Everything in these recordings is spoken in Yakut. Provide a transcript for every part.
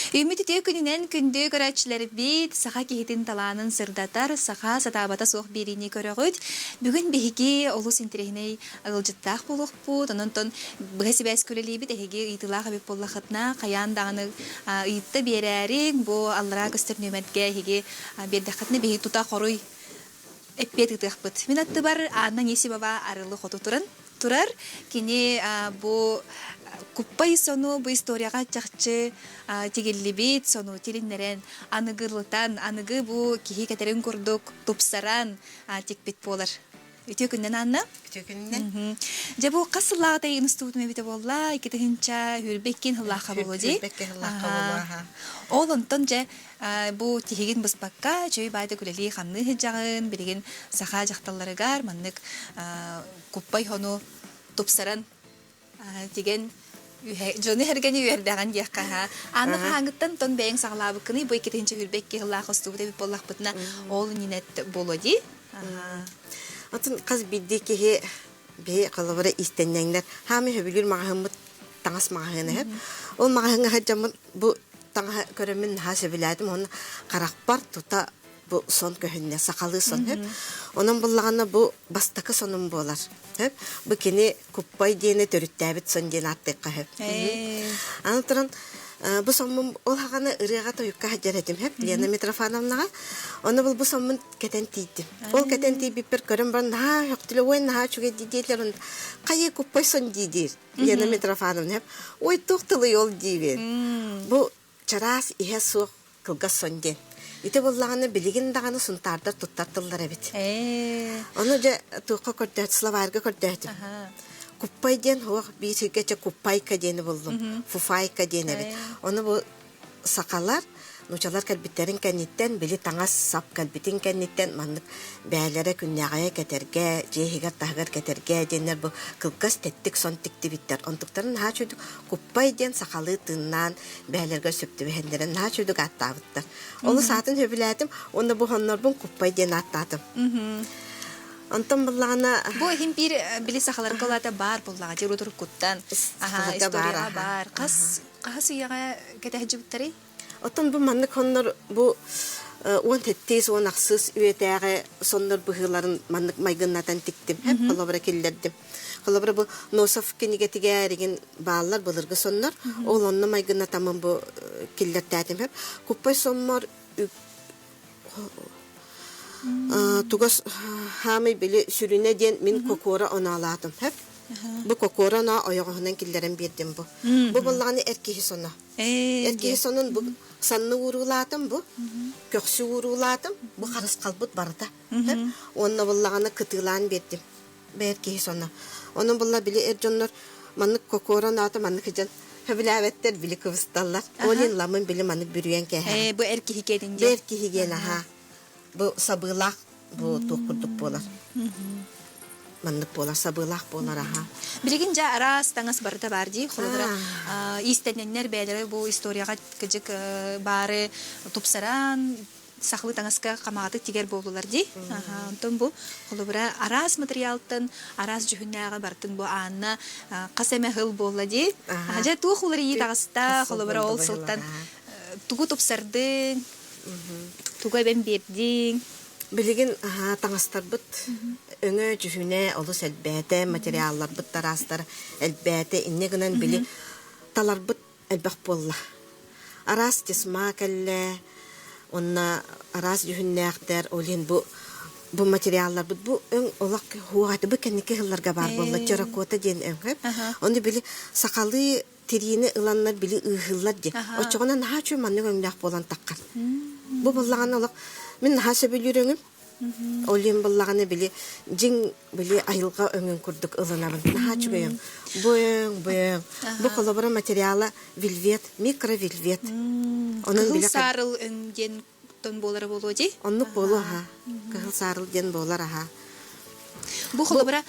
Үүммүт үтүө күнүнэн күндү көрөөччүлэрбит, саха киһитин талаанын сырдатар, саха сатаабата суох биэриини көрөҕүт. Бүгүн биһиги олус интэриэһинэй ыалдьыттаах буолуохпут. Онон быһа сибээскэ үлэлиибит. Эһиги ыйытыылаах эбит буоллаххытына, хайаан даҕаны ыйытта биэрээриҥ. Бу аллараа көстөр нүөмэргэ эһиги биэрдэххитинэ биһиги тута хоруй эппиэт ыытыахпыт. Мин аттыбар Анна Анисимова арылы хоту туран турар. Кини бу куппай сону бу историяҕа чахчы тигиллибит сону тилиннэрэн, аныгылытан, аныгы бу киһи кэтэрин курдук тупсаран тикпит буолар. Үтүө күннэн, Анна. Үтүө күннэн. Дьэ бу хас сыллааҕыта институтум эбитэ буолла? 2000 сүүрбэ сыллаахха буолуо дии. Сүүрбэккэ сыллаахха буолуо. Ол онтон дьэ бу тиһигин быспакка үчүгэй баайдык үлэлии-хамныы сылдьаҕын, билигин саха дьахталларыгар маннык куппай хону тупсаран тигэн дьону эргэни үөрдэҕин диэххэ аһа. Аны хаһааҥҥыттан тон бэйэҥ саҕалаабыккыный бу 2022 сыллаах устубут эбит буоллахпытына ол иннинэ буолуо дии. Атын хас биирдии киһи биһи холобура иистэнньэҥнэр хаамый сөбүлүүр маҕаһыыммыт таҥас маҕаһыына үһү. Ол маҕаһыыҥҥа сылдьаммын бу таҥаһы көрөммүн наһаа сөбүлээтим уонна харахпар тута бу сон көһүннэ сахалыы сон сөп. Онон буллаҕына бу бастакы сонум буолар. Сөп. Бу кини Куппай диэни төрүттээбит сон диэн ааттыахха сөп. Аны туран бу соммун ол хаҕана ырыаҕа-тойукка сылдьар этим сөп Лена Митрофановнаҕа. Ону бу соммун кэтэн тиийдим. Ол кэтэн тиийбиппэр көрөн баран наһаа өһөхтүлэ, ой наһаа үчүгэй дии диэтилэр. Хайыы куппай сон дии диир Лена Митрофановна. Ой туох тылый ол диибин. Бу чараас иһэ суох кылгас сон диэн. Ити буоллаҕына билигин даҕаны сунтаардар туттар тыллар эбит. Ону дьэ туохха көрдөөт, словарьга көрдөөтүм. Куппай диэн суох биир сиргэ чэ куппайка диэни буллум. Фуфайка диэн эбит. Ону бу сахалар нуучалар кэлбиттэрин кэнниттэн били таҥас-сап кэлбитин кэнниттэн маннык бээлэрэ күннээҕи кэтэргэ, дьиэ иһигэр-таһыгар кэтэргэ диэннэр бу кылгас тэттик сон тиктибиттэр. Онтуктарын наһаа үчүгэй куппай диэн сахалыы тыыннаан бээлэргэ сөп түбэһэннэрин наһаа үчүгэй ааттаабыттар. Олус аатын сөбүлээтим уонна бу хоннорбун куппай диэн ааттаатым. Онтон буллаҕына Бу иһин биир били сахаларга улаата баар буллаҕа дьиэ урутуруккуттан сахаларга баар историяҕа баар. Хас хаһыс үйэҕэ кэтэһдьибиттэрий? Оттон бу маннык хоннор бу 17 18 үйэтээҕи соннор быһыыларын маннык майгыннатан тиктим. Холобура киллэрдим. Холобура бу Носов кинигэтигэр игин бааллар былыргы соннор. Ол онно майгыннатаммын бу киллэртээтим. Куппай соммор тугас хаамый били сүрүнэ диэн мин кокуора оноолаатым. Бу кокуора оноо ойоҕоһунан киллэрэн биэрдим бу. Бу буоллаҕына эр киһи соно. Эр киһи сонун бу санны ууруулаатым бу, көхсү ууруулаатым, бу харысхалбыт барыта. Уонна буллаҕына кытыылаан биэрдим. Бэйэр киһи соно. Онон булла били эр дьоннор маннык кокуора оноото маннык дьон сөбүлээбэттэр били кыбысталлар. Ол ламын били маннык бүрүйэн кээһэр. Бу эр киһи киэнин диэн. Эр киһи диэн аһаа. Бу сабыылаах бу туох курдук буолар. Маннык буолар, сабыылаах буолар аһаа. Билигин дьэ араас таҥас барыта баар дии. Холобура, иистэнньэннэр бэйэлэрэ бу историяҕа кыдьык баары тупсаран, сахалыы таҥаска хамаҕатык тигэр буоллулар дии. Онтон бу холобура араас материалтан араас дьүһүннээҕи барытын бу Анна хас эмэ сыл буолла дии. Дьэ туох уларыйыы таҕыста, холобура ол сылтан тугу тупсардыҥ, тугу эбэн биэрдиҥ? Билигин таҥастарбыт өҥө-дьүһүнэ олус элбээтэ, материалларбыт тараастар элбээтэ. Инньэ гынан били таларбыт элбэх буолла. Араас тесьма кэллэ, уонна араас дьүһүннээхтэр, ол иһин бу бу материалларбыт бу өҥ олох хуоҕа бу кэнники сылларга баар буолла терракота диэн өҥ. Ону били сахалыы тириини ыланнар били ыыһыыллар диye. Оччоҕуна наһаа үчүгэй маннык өҥнөөх буолан таххар. Бу буллаҕына олох мин наһаа сөбүлүүр өҥүм. Ол иһин буллаҕына били дьиҥ били айылҕа өҥүн курдук ылынабын. Наһаа үчүгэй өҥ. Бу өҥ, бу өҥ. Бу холобура материала вельвет, микровельвет. Онон били саарыл өҥ диэн тон буолара буолуо дии. Оннук буолуо аһа. Кыһыл саарыл диэн буолар аһа. Бу холобура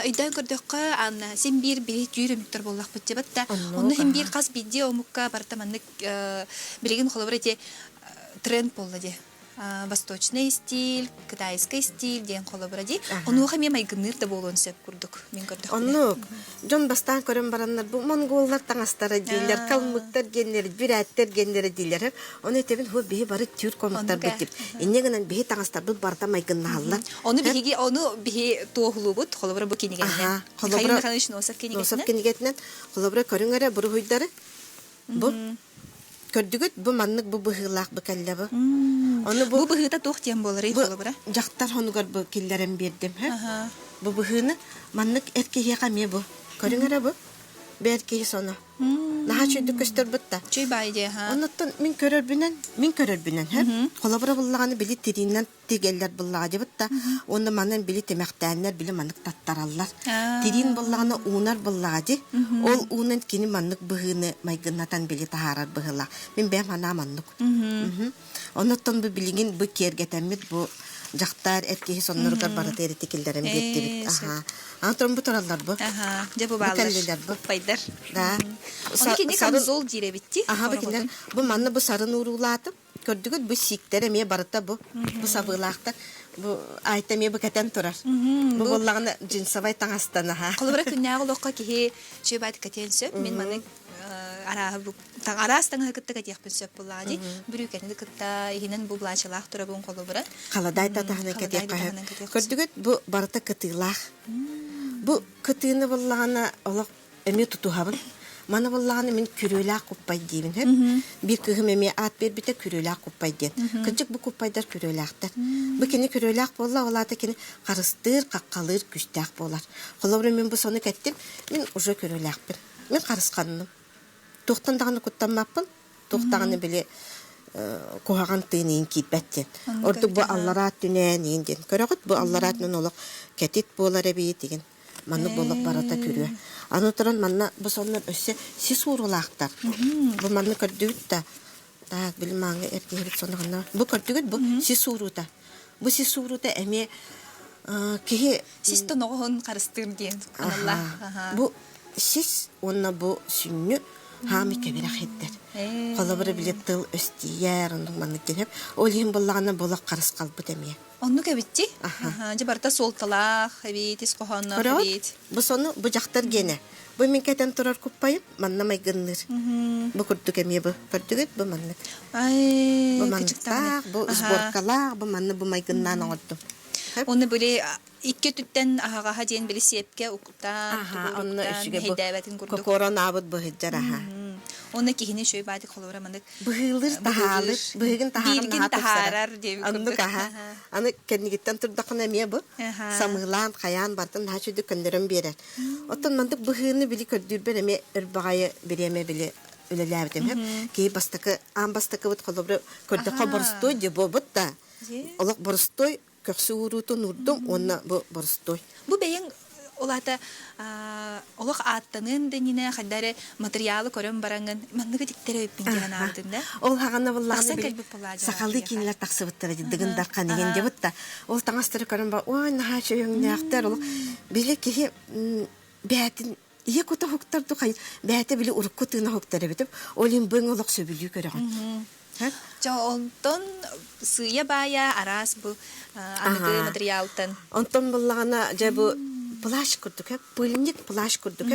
өйдөөн көрдөххө, Анна, син биир биһи түүр омуктар буоллахпыт дьабат да, онно син биир хас биирдии омукка барыта маннык билигин холобура ити тренд буолла дии. Восточный стиль, китайский стиль диэн холобура дии. Онуоха эмиэ майгынныыр да буолуон сөп курдук мин көрдөхпүнэ. Оннук. Дьон бастаан көрөн бараннар бу монголлар таҥастара дииллэр, калмыктар геннэр, бүрээттэр геннэрэ дииллэр. Ону этэбин ху биһи бары түүр комуктарбыт дип. Инньэ гынан биһи таҥастарбыт барыта майгыннаһаллар. Ону биһиги ону биһи туоһулуубут холобура бу кинигэннэн. Михаил Михайлович Носов кинигэтинэн. Носов кинигэтинэн холобура көрүҥ эрэ буруһуйдары. Бу көрдүгүт бу маннык бу быһыылаах бу кэллэ бу. Ону бу, бу быһыыта туох диэн буоларый холобура? Дьахтар хонугар бу киллэрэн биэрдим. Бу быһыыны маннык эр киһиэхэ эмиэ бу. Көрүҥ эрэ бу. Бэр киһи соно. Наһаа үчүгдүк көстөрбүт да. Чүй баай дии, ха. Оннуттан мин көрөрбүнэн, мин көрөрбүнэн, һэ. Холобура буллаҕаны били тириинэн тигэллэр буллаҕа дебит да уонна манан били тимэхтээннэр били маннык таттараллар тириин буллаҕына уунар буллаҕа ди ол уунан кини маннык быһыыны майгыннатан били таһаарар быһыылаах мин бэйэм санаам оннук оннуттан бу билигин бу киэргэтэммит бу дьахтар эр киһи сонноругар барыта эрити киллэрэн биэрдибит аха антон бу тураллар бу дьэ бу бааллар бу куппайдар да ону кини камзол диир эбитти аха бу кинилэр бу манна бу сарын ууруулаатым Көрдүгүт бу сииктэр эмиэ барыта бу бу сабыылаахтар бу айта эмиэ бу кэтэн турар. Бу буоллаҕына джинсовай таҥастан аха. Холобура күннээҕи олоххо киһи чүөбаат кэтиэн сөп. Мин маны арааһы бу араас таҥаһы кытта кэтиэхпин сөп буоллаҕа дии. Бүрүүкэни кытта иһинэн бу былаачалаах турабын холобура. Халадаай да таһынан кэтиэххэ сөп. Көрдүгүт бу барыта кытыылаах. Бу кытыыны буллаҕына олох эмиэ тутуһабын. Маны буллаҕына мин күрүөлээх куппай диибин сөп. Биир кыыһым эмиэ аат биэрбитэ күрүөлээх куппай диэн. Кырдьык бу куппайдар күрүөлээхтэр. Бу кини күрүөлээх буолла, ол аата кини харыстыыр, хаххалыыр күүстээх буолар. Холобура мин бу сону кэттим, мин уже күрүөлээхпин. Мин харысханным. Туохтан даҕаны куттаммаппын, туох даҕаны били куһаҕан тыын иин киирбэт диэн. Ордук бу аллараа түнээн иин диэн. Көрөҕүт бу аллараа түнэн олох кэтит буолар эбиит деген. Маннык буолуох барыта күрүө. Аны туран манна бу соннор өссө сис уурулаахтар. Бу манны көрдүгүт да так били мааҥҥа эр киһибит соноҕонно бу көрдүгүт бу сис уурута. Бу сис уурута эмиэ киһи сис тоноҕоһун харыстыыр диэн аналлаах. Бу сис уонна бу сүнньү хаамый кэбирэх иттэр. Холобура били тыл өстүйэр оннук маннык диэн Ол иһин буллаҕына булах харыс қалбыт эмиэ. Оннук эбитти. Дьэ барыта суолталаах эбит, ис хоһоонноох эбит. Бу сону бу дьахтар гиэнэ. Бу мин кэтэн турар куппайым манна майгынныыр. Бу курдук эмиэ бу. Көрдүгүт бу маннык. Ай, Бу манныктаах, бу сборкалаах, бу манны бу майгыннаан оҥордум. Оны били икки өттүттэн аһаҕаһа диэн били сиэпкэ уктаан, онно үчүгэй бу мэһэйдээбэтин курдук. Кокорон аабыт быһыдьар аха. Онно киһини үчүгэй баатик холобура маннык быһыылыр таһаалыр быһыгын таһааран бииргин таһаарар диэбит оннук аха аны кэннигиттэн турдаххына эмиэ бу самыылаан хайаан бартын наһаа үчүгдүк көннөрөн биэрэр оттон мандык быһыыны били көрдүүрбэр эмиэ өр баҕайы бириэмэ били үлэлээбитим киһи бастакы аан бастакыбыт холобура көрдөххө боростуой дии буолбут да олох боростуой көхсү ууруутун уурдум уонна бу боростуой. Бу бэйэҥ ол аата олох ааттаныан да иннинэ хайда эрэ материалы көрөн бараҥҥын манныгы тиктэрэ өйпүн диэн анаабытын да Ол хаҕана буллаҕына сахалыы киинэлэр тахсыбыттара дии Дыгын Дархан иһин дебут да ол таҥастары көрөн ба ой наһаа чөйөҥнөөхтөр ол били киһи бээтин ийэ кута уһуктар ду бээтэ били урукку тыына уһуктар эбитим ол иһин быҥ олох сөбүлүү көрөҕүн Дьэ онтон сыыйа-баайа араас бу аныгы материалтан. Онтон буллаҕына дьэ бу плащ курдук пыльник плащ курдук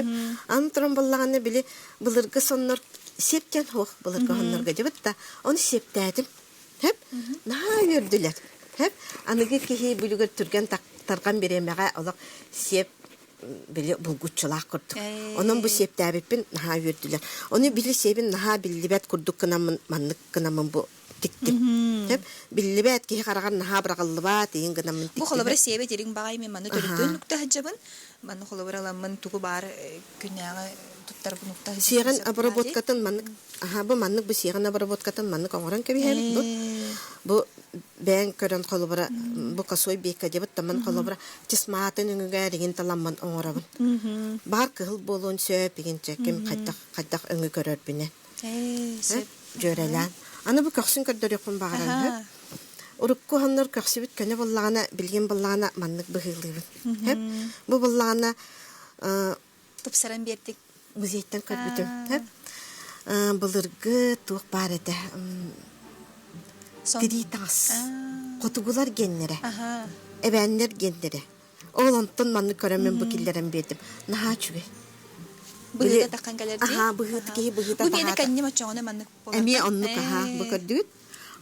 аны туран буллаҕына били былыргы соннор сиэптэн суох былыргы соннорго дьыбыт да ону сиэптээтим хэп наһаа үөрдүлэр хэп аныгы киһи бүлүгэр түргэн тарҕан бириэмэҕэ олох сиэп били булгуччулаах курдук. Онон бу сиэптээбиппин наһаа үөрдүлэр. Ону били сиэбин наһаа биллибэт курдук гынаммын маннык гынаммын бу тиктим. Сөп? Биллибэт киһи хараҕар наһаа быраҕыллыбат иһин гынаммын тиктим. Бу холобура сиэбэ дириҥ баҕай мен манны төрүттүн нукта сылдьабын. Манны холобура аламмын тугу баар күннээҕи туттарбын укта Сиэҕин обработкатын маннык аха бу маннык бу сиэҕин обработкатын маннык оҥорон кэбиһэбит бу. Бу бэйэҥ көрөн холобура бу косой биэккэ диэбит таман холобура чысмаатын өҥүгэр игин таламмын оҥоробун. Баар кыһыл буолуон сөп игин ким хайдах хайдах өҥү көрөрбүнэн. Дьүөрэлээн. Аны бу көхсүн көрдөрүөхпүн баҕарам. Урукку хоннор көхсүбүт көнө буллаҕына, билигин буллаҕына маннык быһыылыыбын. Бу буллаҕына Тупсаран биэрдик. Музейтан көрбүтүм. Былыргы туох баар этэ? Тирии таҥас. Хотугулар геннэрэ. Эбээннэр геннэрэ. Ол онтон маннык көрөммүн бу киллэрэн биэрдим. Наһаа үчүгэй. Быһыыта таххан кэлэр дии. Аһаа, быһыыта киһи быһыыта Бу миэнэ кэнним оччоҕуна маннык буолар. Эмиэ оннук аһаа, бу көрдүгүт.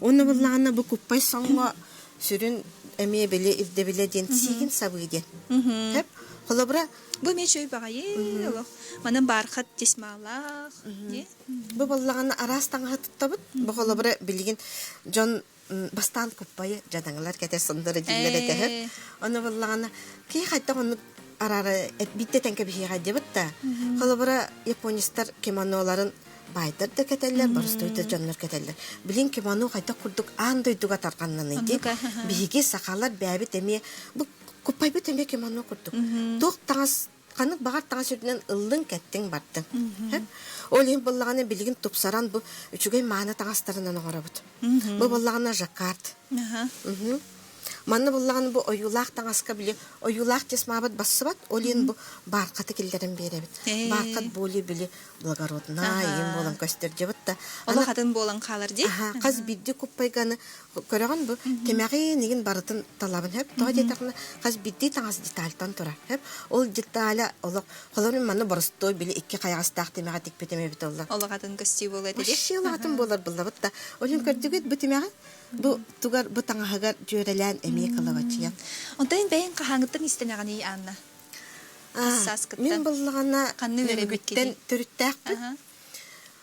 Уонна буллаҕына бу куппай соҥҥо сүрүн эмиэ били ирдэбилэ диэн сиигин сабыы диэн. Хэп. Холобура Бу эмиэ үчүгэй баҕайы олох. Манан бархат тесьмалаах. Бу буоллаҕына араас таҥаһы туттабыт. Бу холобура билигин дьон бастаан куппайы дьадаҥылар кэтэр сонноро дииллэр этэ. Ону буоллаҕына киһи хайдах оннук араара биирдэ тэҥкэ биһиэхэ диэбит да. Холобура японецтар кимоноларын баайдар да кэтэллэр, боростуой да дьоннор кэтэллэр. Билин кимоно хайдах курдук аан дойдуга тарҕаннаный дии. Биһиги сахалар бэйэбит эмиэ бу куппайбыт эмиэ кимоно курдук. Туох таҥас ханнык баҕар таҥас үрдүнэн ыллыҥ, кэттиҥ, бардыҥ. Ол иһин буоллаҕына билигин тупсаран бу үчүгэй мааны таҥастарынан оҥоробут. Бу буоллаҕына жаккард. Манна буоллаҕына бу ойуулаах таҥаска били ойуулаах тесмаабыт бассыбат, ол иһин бу баархаты киллэрэн биэрэбит. Баархат более били благородная иин буолан көстөр дьабыт да. Олох атын буолан хаалар дии. Хас биирдии куппайганы Көрөҕүн бу тимэҕин игин барытын талабын хөп. Тоҕо диэтэххинэ хас биирдии таҥас детальтан турар хөп. Ол деталя олох холорун манна боростуой били икки хайаҕастаах тимэҕи тикпитим эбит олла. Олох атын көстүү буолуо этэ дии. Вообще олох атын буолар буллабыт да. Ол иһин көрдүгүт бу тимэҕи бу тугар бу таҥаһыгар дьүөрэлээн эмиэ кылабачыйан. Онтон бэйэҥ хаһааҥҥыттан истэнэҕиний Анна? Сааскыттан. Мин буллаҕына Ханна үөрэммиккиний? төрүттээхпин.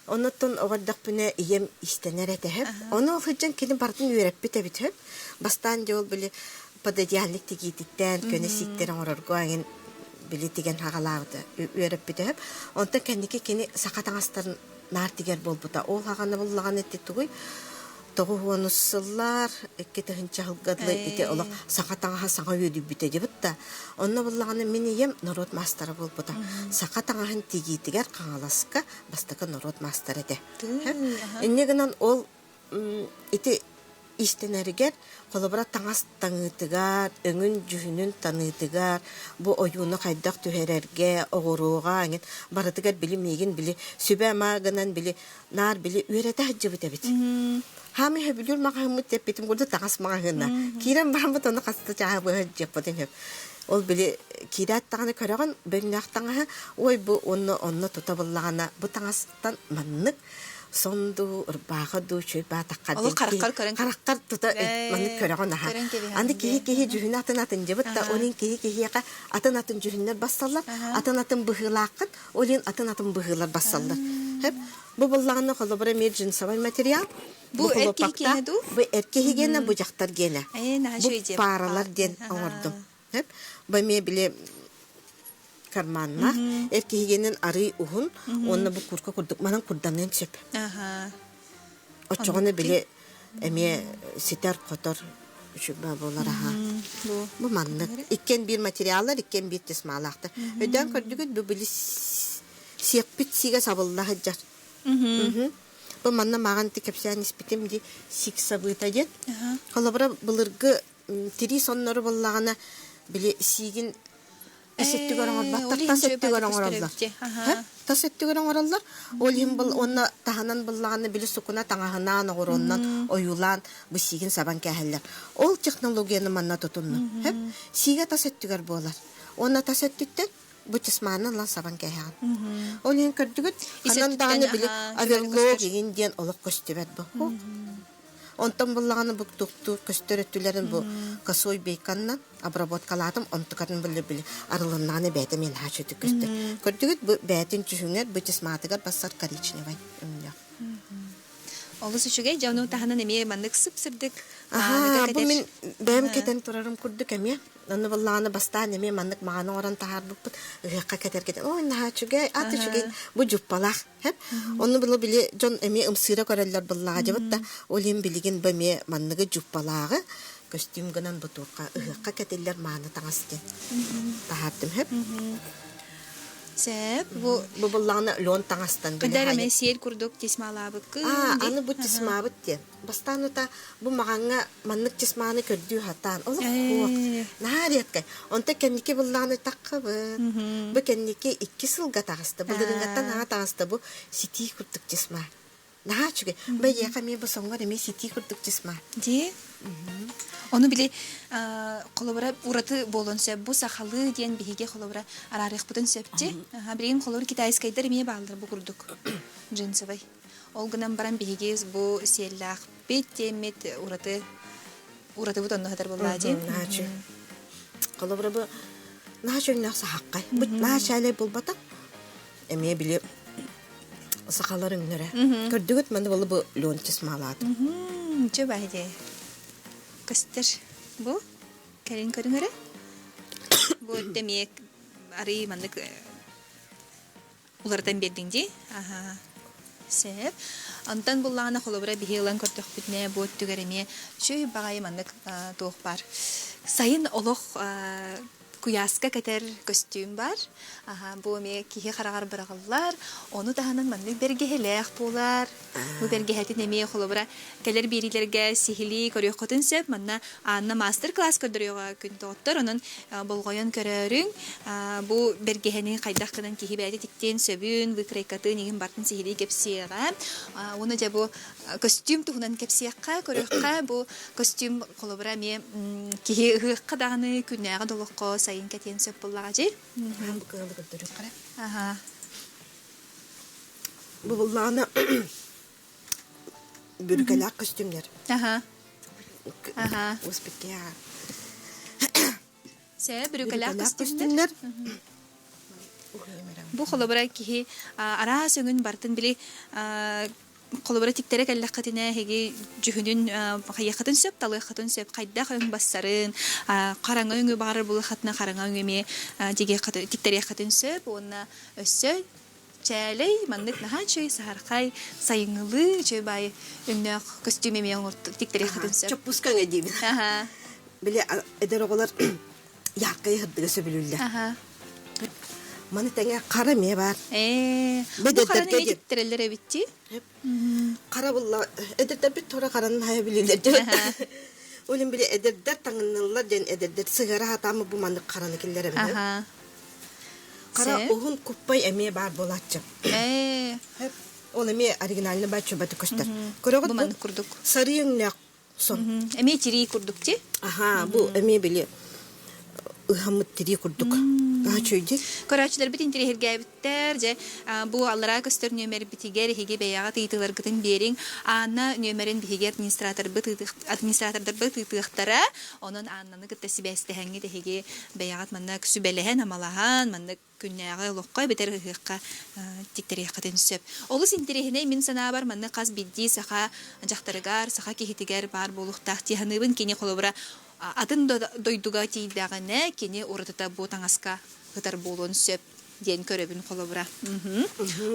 Оннуттан оҕо эрдэхпинэ ийэм иистэнэр этэ сөп. Ону ол сылдьан кини барытын үөрэппит эбит сөп. Бастаан дьэ ол били пододеяльник тигиититтэн көнө сииктэр оҥорорго эҥин били тигэн хаҕалаабыта үөрэппитэ сөп. Онтон кэнники кини саха таҥастарын наар тигэр буолбута. Ол хаҕана буллаҕына ити тугуй 90 сыллар 2000 сылга дылы ити олох саха таҥаһа саҥа үөдүйбүтэ дебит да. Онно буллаҕына мин ийэм норуот маастара буолбута. Саха таҥаһын тигиитигэр Хаҥаласка бастакы норуот маастара этэ. Инньэ гынан ол ити иистэнэригэр холобура таҥас таҥыытыгар, өҥүн-дьүһүнүн таныытыгар, бу ойууну хайдах түһэрэргэ, оҕуруоҕа эҥин барытыгар били миигин били сүбэ-ама гынан били наар били үөрэтэ сылдьыбыт эбит. Хаамый сөбүлүүр маҕаһыыммыт тэппитим курдук таҥас маҕаһыына. Киирэн бараммыт ону хаста чааһы быһа дьиэппитин сөп. Ол били киирээт даҕаны көрөҕүн бөҥнөөх таҥаһы, ой бу уонна онно тута буллаҕына бу таҥастан маннык сон дуу, ырбаахы дуу үчүгэй баатахха Олох хараххар көрөн хараххар тута маннык көрөҕүн аха. Аны киһи киһи дьүһүнэ атын атын дьыбыт да, ол иһин киһи киһиэхэ атын атын дьүһүннэр бассаллар, атын атын быһыылааххын, ол иһин атын атын быһыылар бассаллар. Хөп. Бу буллаҕына холобура эмиэ джинсовай материал. Бу эр киһи гиэнэ дуу? Бу эр киһи гиэнэ, бу дьахтар гиэнэ. Бу пааралар диэн оҥордум. Бу эмиэ били карманнаах. Эр киһи гиэнин арый уһун уонна бу курка курдук манан курданыан сөп. Оччоҕуна били эмиэ ситэр-хотор үчүгэй буолар аһа. Бу маннык. Иккиэн биир материаллар, иккиэн биир тесмалаахтар. Өйдөөн көрдүгүт, бу били сиэппит сиигэ сабылла сылдьар. Бу манна мааҕын ити кэпсээн испитим дии сиик сабыыта диэн. Холобура былыргы тирии соннору буллаҕына били сиигин ис өттүгэр оҥорботтор, тас өттүгэр оҥороллор. Тас өттүгэр оҥороллор. Ол иһин был уонна таһынан буллаҕына били сукуна таҥаһынаан, оҕуруоннан ойуулаан бу сиигин сабан кээһэллэр. Ол технологияны манна тутуннум. Сиигэ тас өттүгэр буолар. Уонна тас өттүттэн бу тесманы ылан сабан кээһэҕин. Ол иһин көрдүгүт, ханан даҕаны били оверлог игин диэн олох көстүбэт бу. Онтон буллаҕына бу туктуур көстөр өттүлэрин бу косой бейканнан обработкалаатым, онтукатын били били арылыннаҕына бэйэтэ мин хаачытык көстөр. Көрдүгүт бу бэйэтин түһүҥэр бу тесматыгар бассар коричневай өҥнөөх. Олус үчүгэй. Дьэ, ону таһынан эмиэ маннык сып-сырдык Аһаа, бу мин бэйэм кэтэн турарым курдук эмиэ. Онно буоллаҕына бастаан эмиэ маннык маҕаны оҥорон таһаарбыппыт. Ыһыахха кэтэргэтэн, ой, наһаа үчүгэй, ат үчүгэй, бу дьуппалаах. Хэп. Онно было били дьон эмиэ ымсыыра көрөллөр быллаҕа дьабыт да, ол иһин билигин бу эмиэ манныгы дьуппалааҕы көстүүм гынан бутуурка ыһыахха кэтиллэр мааны таҥас диэн таһаардым. Хэп. Сөп. Бу Бу буллаҕына лен таҥастан били Кыдар эмэ сиэл курдук тесьмалаабыккын Аа, аны бу тесьмабыт диэн. Бастаан ута бу маҕаҥҥа маннык тесьманы көрдүү сатаан олох суох. Наһаа редкай. Онтон кэнники буллаҕына таххабыт. Бу кэнники икки сылга таҕыста. Былырыыҥҥаттан аҥа таҕыста бу ситии курдук тесьма. Наһаа үчүгэй. Бэйиэхэ эмиэ бу соҥҥор эмиэ ситии курдук чысма. Дии. Ону били холобура ураты буолуон сөп. Бу сахалыы диэн биһиги холобура араарыахпытын сөп дии. Билигин холобур китайскайдар эмиэ бааллар бу курдук джинсовый. Ол гынан баран биһиги бу сиэллээхпит диэммит ураты уратыбыт онно сытар буоллаа дии. Наһаа Холобура бу наһаа чөҥнөөх сахаххай. Бу наһаа чээлэй буолбатах. Эмиэ били сахалар өҥнөрө. Көрдүгүт маны болу бу леонтис маалаатым. Чө баһи дии. Көстөр. Бу кэлин көрүҥөрө. Бу өттө эмиэ арый маннык уларытан биэрдиҥ дии. Аха. Сөп. Онтон буллаҕына холобура биһи ылан көрдөхпүтүнэ бу өттүгэр эмиэ үчүгэй баҕайы маннык туох баар. Сайын олох куйааска кэтэр көстүүм баар. Аха, бу эмиэ киһи хараҕар быраҕыллар. Ону таһынан маннык бэргэһэлээх буолар. Бу бэргэһэтин эмиэ холобура кэлэр биэриилэргэ сиһилии көрүөххүтүн сөп. Манна Анна маастар-класс көрдөрүөҕэ күн доҕоттор. Онон болҕойон көрөөрүҥ. Бу бэргэһэни хайдах гынан киһи бэйэтэ тиктиэн сөбүн, выкройкатын иһин бартын сиһилии кэпсиэҕэ. Уонна дьэ бу көстүүм туһунан кэпсиэххэ, көрүөххэ. Бу көстүүм холобура эмиэ киһи ыһыахха даҕаны күннээҕи да олоххо сайын кэтиэн сөп буоллаҕа дии. Бу кыалы көрдөрүөххэ. Аха. Бу буллаҕына бүрүкэлээх көстүүмнэр. Аха. Аха. Успекке. Сэ бүрүкэлээх көстүүмнэр. Бу холобура киһи араас өҥүн бартын били холобура тиктэрэ кэллэххитинэ эһиги дьүһүнүн хайыаххытын сөп, талыаххытын сөп, хайдах өҥ бассарын, хараҥа өҥү баҕарар буоллаххытына хараҥа өҥү эмиэ тиктэриэххитин сөп уонна өссө чээлэй маннык наһаа үчүгэй саһархай сайыҥҥылыы үчүгэй баайы өҥнөөх көстүүм эмиэ тиктэриэххитин сөп. Чоппуска өҥө диибин. Били эдэр оҕолор яркай сырдыгы сөбүлүүллэр. Маны тэҥэ хара эмиэ баар. Ээ, бу хараны эмиэ тиктэрэллэр эбит дии. Хара булла эдэрдэрбит тура харанын хайа билилэр диэбит. Олин били эдэрдэр таҥынныллар диэн эдэрдэр сыгара хатаамы бу маннык хараны киллэр эбит. Хара уһун куппай эмиэ баар буолааччы. Ээ. Ол эмиэ оригинальный бааччы баты көстөр. Көрөҕүт бу маннык курдук. Сарыы өҥнөөх сон. Эмиэ тирии курдук ти? Аха, бу эмиэ били ыһаммыт тирии курдук. Наһаа Көрөөччүлэрбит интириэһиргээбиттэр. Дьэ, бу аллараа көстөр нүөмэрбитигэр эһиги бэйэҕит ыйытыыларгытын биэриҥ. Анна нүөмэрин биһиги администраторбыт администратордарбыт ыытыахтара. Онон Аннаны кытта сибээстэһэҥҥит эһиги бэйэҕит манна сүбэлэһэн, амалаһан, маннык күннээҕи олоххо эбэтэр ыһыахха тиктэриэххитин сөп. Олус интэриэһинэй мин санаабар манна хас биирдии саха дьахтарыгар, саха киһитигэр баар буолуохтаах дии саныыбын. Кини холобура атын дойдуга тиийдэҕинэ кини уратыта бу таҥаска ытар буолуон сөп диэн көрөбүн холобура.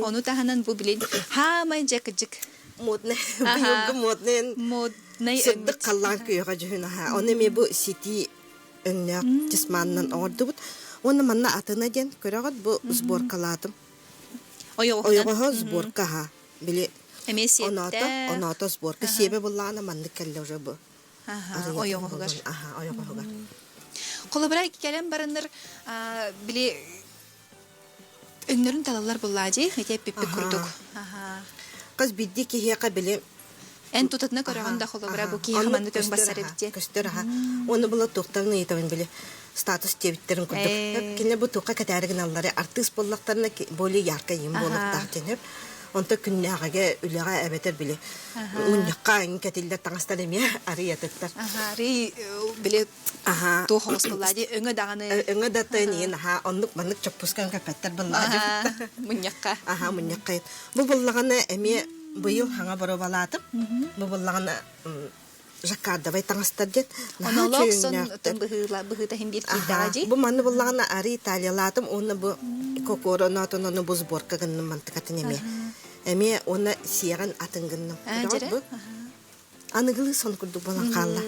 Ону таһынан бу билин хаамай дьэ кыдьык модный быйылгы модный модный сырдык халлаан күөҕэ дьүһүн аха оны эмиэ бу ситии өҥнөөх тисманынан оҥордубут. Уонна манна атына диэн көрөҕүт бу сборкалаатым. Ойоҕоһо сборка аһа. Били Эмиэ оноото, оноото сборка сиэбэ буллаҕына маннык кэллэ уже бу. Ойоҕоһугар. Аха, ойоҕоһугар. Холобура кэлэн бараннар били өҥнөрүн талаллар буллаа дии, ити эппиппит курдук. Хас биирдии киһиэхэ били Эн тутатына көрөҕүн да холобура бу киһиэхэ маннык өҥ бассар эбит диэн. Көстөр аха. Уонна була туохтан ыйытабын били статус диэбиттэрин курдук. Кине бу туохха кэтээри гыналлары артыыс буоллахтарына более ярко им буолуохтаах диэн Онто күннээҕигэ үлэҕэ эбэтэр били мунньахха кэтиллэр таҥастар эмиэ арыйатыттар. Арый били туох оҥос буоллаа дии өҥө даҕаны өҥө да тыын аха оннук маннык чоппускан көппөттөр быллаҕа мунньахха аха мунньахха бу буллаҕына эмиэ быйыл хаҥа боруобалаатым бу буллаҕына жаккардовай таҥастар диэн Онолоох сон быһыыла быһыыта иһин биир киирдэҕэ дии бу манны буллаҕына ары италиялаатым уонна бу кокоро ноотун ону бу сборка гынным мантыкатын эмиэ эмиэ уонна сиэҕин атын гынным бу аныгылыы сон курдук буолан хаалла.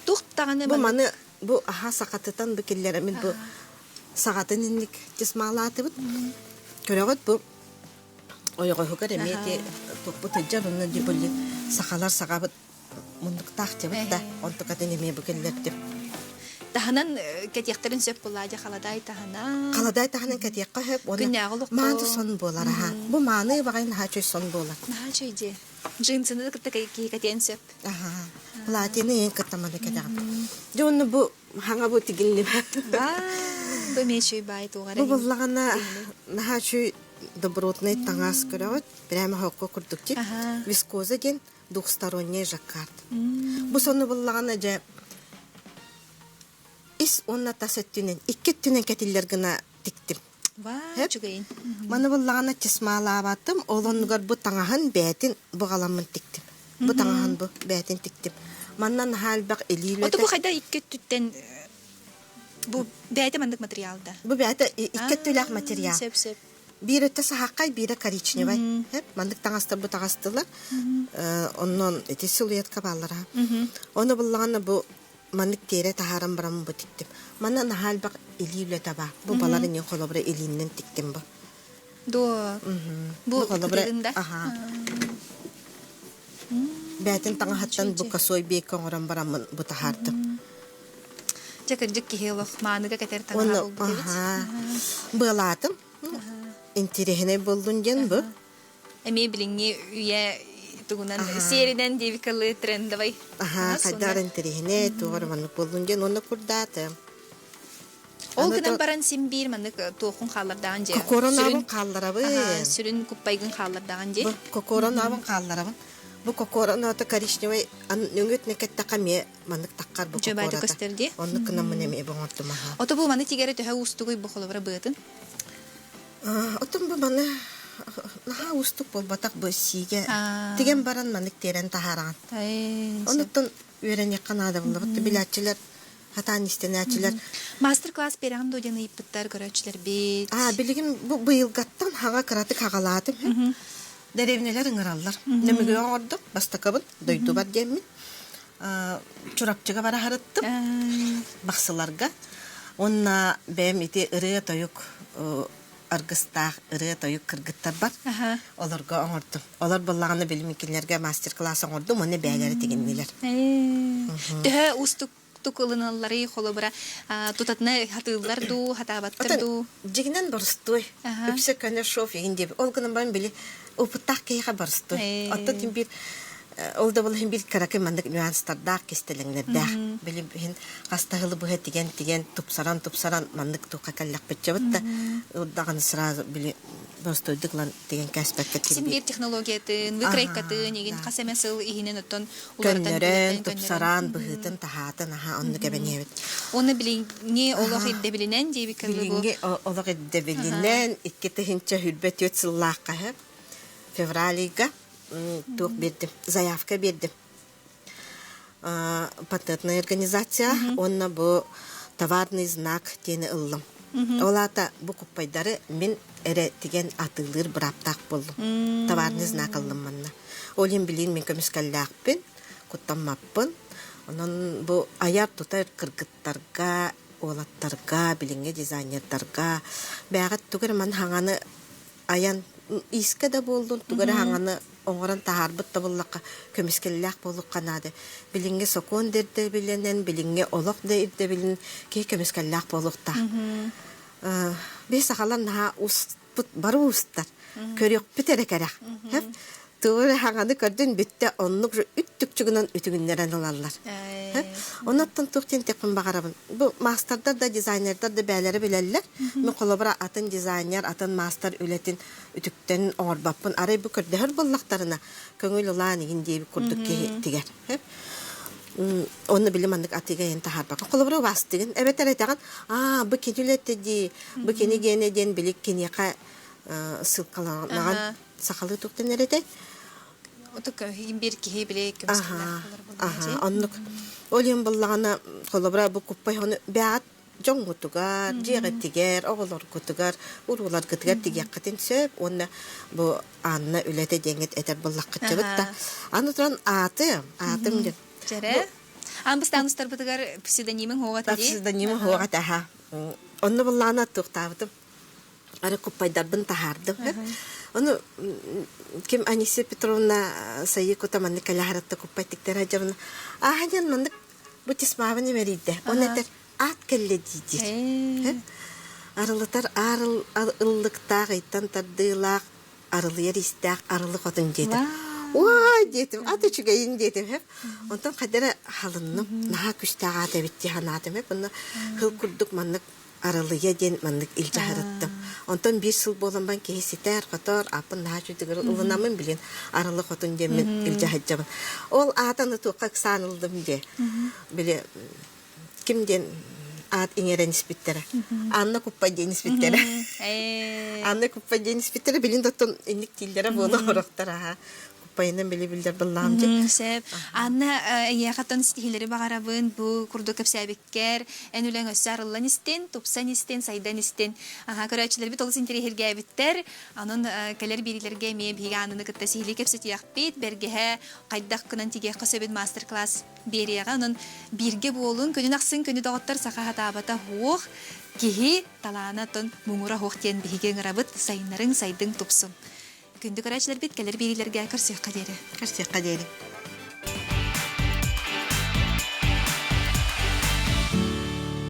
Тух даҕаны Бу маны бу аха сахатытан бу киллэрэмин бу саҕатын инник тисмаалаатыбыт. Көрөҕүт бу ойоҕоһугар эмиэ ити туппут сылдьар онно дьибили сахалар саҕабыт муннуктаах дьабыт да онтукатын эмиэ бу киллэрдим. Таһынан кэтиэхтэрин сөп буоллаа дьэ халадаай таһынан. Халадаай таһынан кэтиэххэ сөп уонна Күннээҕи олоххо. Мааны сон буолар аха. Бу мааны баҕайы наһаа үчүгэй сон буолар. Наһаа үчүгэй дии. Джинсыны да кытта киһи кэтиэн сөп. Аха. Платины ең кытта маны кэтэҕин. Дьэ онно бу хаҥа бу тигиннибэ. Баа, бу эмиэ үчүгэй баай туоҕар Бу буллаҕына наһаа үчүгэй добротный таҥас көрөҕүт. Прямо хокко курдук тип. Вискоза диэн двухсторонний жаккард. Бу сону буллаҕына дьэ ис уонна тас өттүнэн икки өттүнэн кэтиллэр гына тиктим. Ваа, үчүгэйин. Маны буллаҕына чысмаалаабатым, ол оннугар бу таҥаһын бээтин буҕаламмын тиктим. Бу таҥаһын бу бээтин тиктим. Манна наһаа элбэх илии Ото бу хайда икки өттүттэн бу бэйэтэ маннык материал да? Бу бэйэтэ икки өттүлээх материал. Сөп сөп. Биир өттө саһаххай, биирэ коричневай. Маннык таҥастар бу таҥастылар. Оннон ити силуэтка бааллара. Ону буллаҕына бу маннык тиэрэ таһааран баран бу тиктим. Манна наһаа элбэх илии үлэтэ баар. Бу балар иннин холобура илииннэн тиктим бу. Дуо. Бу холобура аха. Бээтин таҥаһыттан бу косой биэккэ оҥорон бараммын бу таһаардым. Дьэ кырдьык киһи олох мааныга кэтэр таҥаһа буолбут эбит. Быалаатым. Интириэһинэй буоллун диэн бу. Эмиэ билиҥҥи үйэ тугунан сиэринэн диэбиккэ трендовый. Аха, хайдах интириэһинэй, туох эрэ маннык буоллун диэн уонна курдаатым. Ол гынан баран син биир маннык туохун хааллардаҕын дьиэ. Кокоронаабын хаалларабын. Сүрүн куппайгын хааллардаҕын дьиэ. Кокоронаабын хаалларабын. Бу кокоронаата коричневый өҥүт нэкэттэхэ эмиэ маннык таххар бу кокората. көстөр дии. Оннук гынаммын эмиэ бу оҥордум аха. Ото бу маны тигэрэ төһө уустугуй бу холобура быатын? Отон бу маны наһаа уустук буолбатах бу сиигэ тигэн баран маннык тиэрэн таһаараҕын. Онуттан үөрэниэххэ наада буоллабыт. Билээччилэр хатаан истэнээччилэр. Мастер-класс биэрэҕин дуо диэн ыйыппыттар көрөөччүлэрбит. Аа, билигин бу быйылгаттан хаҥа кыратык хаҕалаатым. Дэриэбинэлэр ыҥыраллар. Нөмүгү оҥордум, бастакыбын, дойдубар диэммин. Чурапчыга бара сырыттым, Бахсыларга. Уонна бэйэм ити ырыа-тойук аргыстаах ырыа-тойук кыргыттарбар олорго оҥордум. Олор буоллаҕына билим кинилэргэ мастер-класс оҥордум уонна бэйэлэрэ тигиннилэр. Төһө уустуктук ылыналларый холобура тутатына хатыыллар дуу, хатаабаттар дуу? Дьигинэн боростуой. Үксэ көнө шов игин диэби. Ол гынан баран били опыттаах киһиэхэ боростуой. Оттон ким биир ол да буолан биир кыракый маннык нюанстардаах кистэлэҥнэрдээх. Били иһин хастаһылы быһа тигэн-тигэн тупсаран-тупсаран маннык туохха кэллэхпит да даҕаны сразу били боростуойдук ылан тигэн кээспэккэ Син биир технологиятын, выкройкатын, игин хас эмэ сыл иһинэн оттон көннөрөн, тупсаран, быһыытын, таһаатын, аха, оннук эбэниэбит. Уонна билиҥҥи олох ирдэбилинэн диэбиккэ Билиҥҥи олох ирдэбилинэн 2024 сыллаахха февраль ыйга туох биэрдим, заявка биэрдим. Патентная организация уонна бу товарный знак диэни ыллым. Ол аата бу куппайдары мин эрэ тигэн атыылыыр бырааптаах буоллум. Товарный знак ыллым манна. Ол иһин билигин мин көмүскэллээхпин, куттаммаппын. Онон бу айар-тутар кыргыттарга, уолаттарга, билиҥҥи дизайнердарга бээҕит тугу эрэ маны хаҥаны айан иискэ да буоллун, тугу эрэ хаҥаны оҥорон таһаарбыт да буоллахха, көмүскэллээх буолуохха наада. Билиҥҥи сокуон да ирдэбилинэн, билиҥҥи олох да ирдэбилин киһи көмүскэллээх буолуохтаах. Биһи сахалар наһаа успут, бары уустар. Көрүөхпүт эрэ кэрэх. Тугу эрэ хаҥаны көрдүн бүттэ оннук үт-түкчү гынан үтүгүннэрэн ылаллар. Оннуттан туох диэн этиэхпин баҕарабын. Бу маастардар да дизайнердар да бэйэлэрэ билэллэр. Мин холобура атын дизайнер, атын маастар үлэтин үтүктэн оҥорбоппун. Арай бу көрдөһөр буоллахтарына көҥүл ылаан игин диэбит курдук киһи тигэр. Онно били маннык атыыга иһин таһаарбакка. Холобура убаастыгын эбэтэр этэҕин, аа бу кини үлэтэ дии, бу кини гиэнэ диэн били киниэхэ ссылкаланаҕын сахалыы туктан эрэтэй. Отук биир киһи били көмүскэллээх буолар буоллаҕа. Оннук. Ол иһин буллаҕына холобура бу куппай ону бэҕэт дьоҥҥутугар, дьиэҕитигэр, оҕолоргутугар, урууларгытыгар тигиэххитин сөп уонна бу Анна үлэтэ диэҥҥит этэр буоллаххыт да. Аны туран ааты, аатым диэн. Дьэрэ. Аан бастаан устарбытыгар псевдонимыҥ хуоҕа этэ дии. Псевдонимым хуоҕа этэ, аха. Онно буллаҕына туохтаабытым. Ары куппайдарбын таһаардым. Ону ким Анисия Петровна Сайыкута маннык кэлэ харатта куппай тиктэр дьабына. Ааһа диэн маннык бу тисмаабын имэрийдэ. Оны этэр. Аат кэллэ дии диир. Арылытар аар ыллыктаах, ыйтан тардыылаах, арылыйар истээх арылы хотун диэтим. Уай диэтим, ат үчүгэйин диэтим хэп. Онтон хайда эрэ халынным, наһаа күстээх аат эбит дии санаатым хэп. Онно хыл курдук маннык арылыйа диэн маннык илдьэ сырыттым. Онтон биир сыл буолан баран киһи ситэр-хотор, ааппын наһаа үчүгэй ылынаммын билин арылы хотун диэммин илдьэ сылдьабын. Ол аатаны туохха ыксаан ыллым диэ. Били ким диэн аат иҥэрэн испиттэрэ. Анна Куппа диэн испиттэрэ. Анна Куппа диэн испиттэрэ билин доттон инник дииллэрэ буола орохтор аха. Куппайынан били биллэр быллаам дьэ. Сөп. Анна эйиэхэ ситиһиилэри баҕарабын бу курдук кэпсээбиккэр эн үлэҥ өссө арыллан истин, тупсан истин, сайдан истин. Аха көрөөччүлэрбит олус интэриэһиргээбиттэр. Онон кэлэр биэриилэргэ эмиэ биһиги Аннаны кытта сиһилии кэпсэтиэхпит. Бэргэһэ хайдах гынан тигиэххэ сөбүн мастер-класс биэриэҕэ. Онон бииргэ буолуҥ, күнүн ахсын күнү доҕоттор саха сатаабата суох, киһи талаана оттон муҥура суох диэн биһиги ыҥырабыт, сайыннарыҥ, сайдыҥ, тупсуҥ. Күндү көрөөччүлэрбит кэлэр биэриилэргэ көрсүөххэ диэри. Көрсүөххэ диэри.